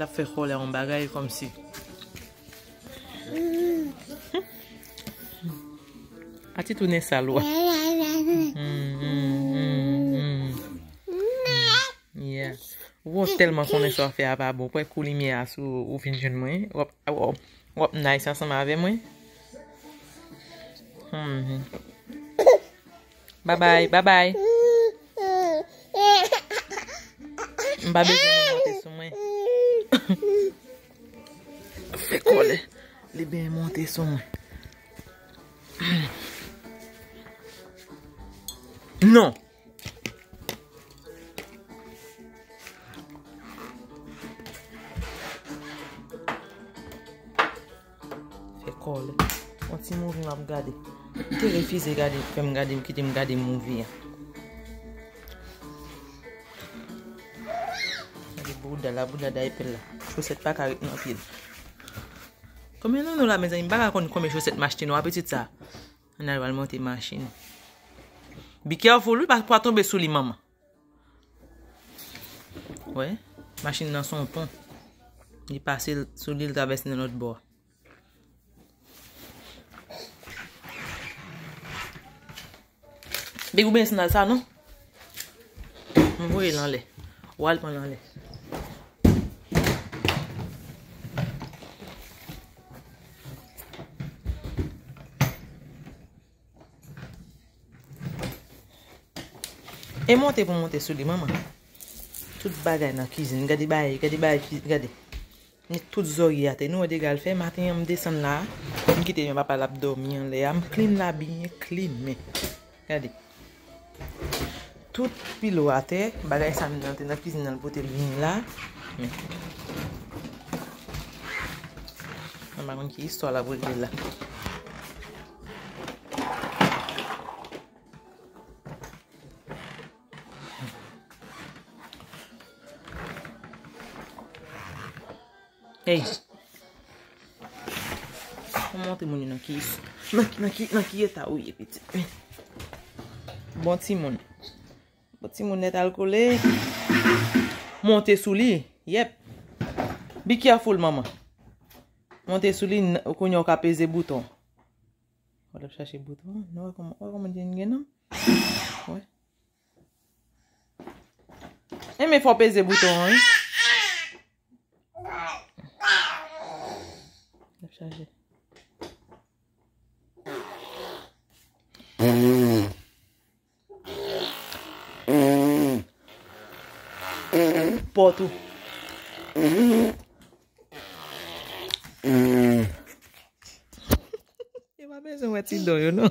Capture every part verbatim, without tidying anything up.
L ap fè kòlè yon bagay kòmsi. Ati tounen sal, wa. Mm, mm, mm, mm. Yeah. Ou tèlman konnen sa w ap fè a pa bon. Pwè kou limyè a sou ou vin jwenn mwen. W ap, w ap, w ap nice ansanm avè mwen. Mhm. Babay, babay. M pa bezwen moun monte sou mwen. Fè kòlè. Li byen monte sou mwen. Non. Fè kòlè. Yon ti movie m ap gade. M te refize gade, fè m gade, kite m gade movie a. Gade bouda la, bouda daypè la. Chosèt pa ka ret nan pye l. Konbyen nan nou la, mezanmi? M pa ka konn konbyen chosèt m achte nou a pitit sa. Ann al pral monte machin. Be careful, wi, pa, pa tonbe sou li, manman. Wè, machin nan se yon pon. Li pase l, sou li, l travèse nan lòt bò a. Big, ou benyen sandal sa, non? M voye l anlè. Ou al pran l anlè. E monte pou monte sou li, manman. Tout bagay nan kizin. Gade bagay, gade bagay, ki- gade. Met tout zòrye atè. Nou wè dega l fè. Maten an, m desann la. M kite yon papa l ap dòmi anlè a. M clean la byen clean, men. Gade. Tout pilo atè. Bagay sa m nan te nan kizin nan, l pote l vini la. Men. Mwen pa konn ki istwa l ap regle la. Hey. Ou montre moun yo nan ki, nan ki, nan ki, nan ki eta ou ye, pitit. Bon timoun. Bon timoun nèt al kole. Monte sou li. Yep. Be careful, manman. Monte sou li, n- kounye a w ka peze bouton. Wè l ap chache bouton. Nou wè kòman, wè kòman Jane gen non? Wè. E men fò peze bouton an, wi. L ap chache. Pòt ou. Yo pa bezwen wè ti don yo, non.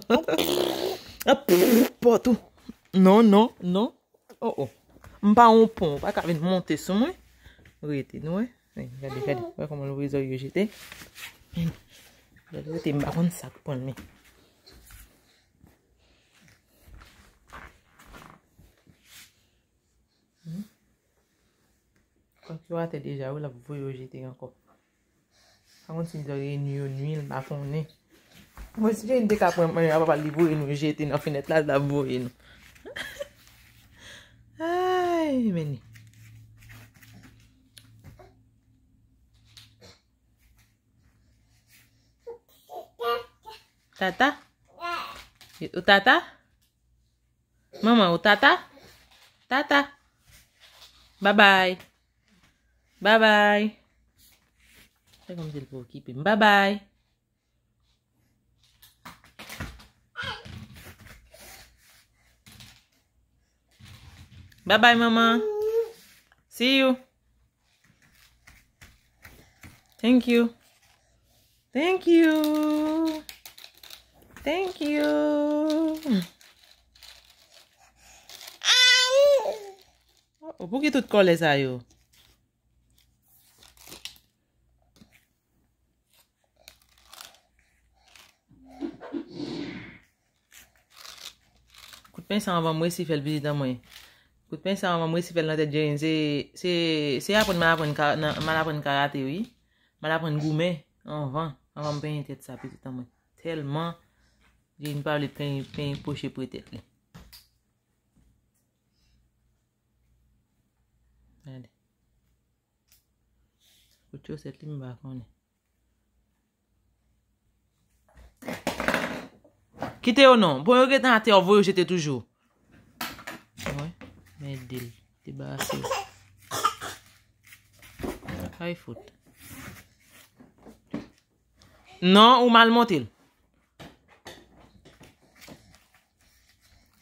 Ap, pòt ou. Non, non, non. Oh, oh. M pa yon pon, ou pa ka vin monte sou mwen. Rete, nou wè. Hey, gade, gade. Wè kòman l ouvri zòrye yo jete. Gade, rete, m pa konn sa k pran li. Hmm? Kwak yo atè deja, wi, l ap voye yo jete ankò. Pa konn si zòrye nou yo nwi l, m pa konnen. Mwen, si Jane te ka pran mwen, a papa li voye nou jete nan fenèt la, l t ap voye nou. Ay, men. Tata? Ou tata? Manman, ou tata? Tata. Babay. Babay. Fè kòmsi l pa okipe m. Babay. Babay, manman. See you. Thank you. Thank you. Thank you. Oh, oh, pou ki tout kòlè sa yo? Kout pen sa anvan m resi fè l pitit an mwen. Kout pen sa anvan m resi fè l nan tèt Jerry. Se, se, se aprann m al aprann ka-, nan, m al aprann karate, wi. M al aprann goumen anvan, anvan m penyen tèt sa pitit an mwen. Tèlman Jerry pa vle penyen, penyen kwoche pou tèt li. Gade. Chosèt li m pa konnen. Kite yo non. Bon, yo gentan atè, yo voye yo jete toujou. Wi. Men dil. Debarase l. Kay fout. Non, ou mal monte l.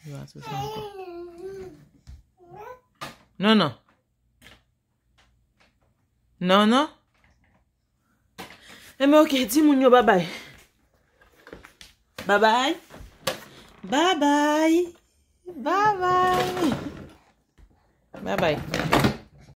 Li pa sou sa ankò. Non, non. Non, non. Enben, oke, di moun yo babay. Babay. Babay. Babay. Babay.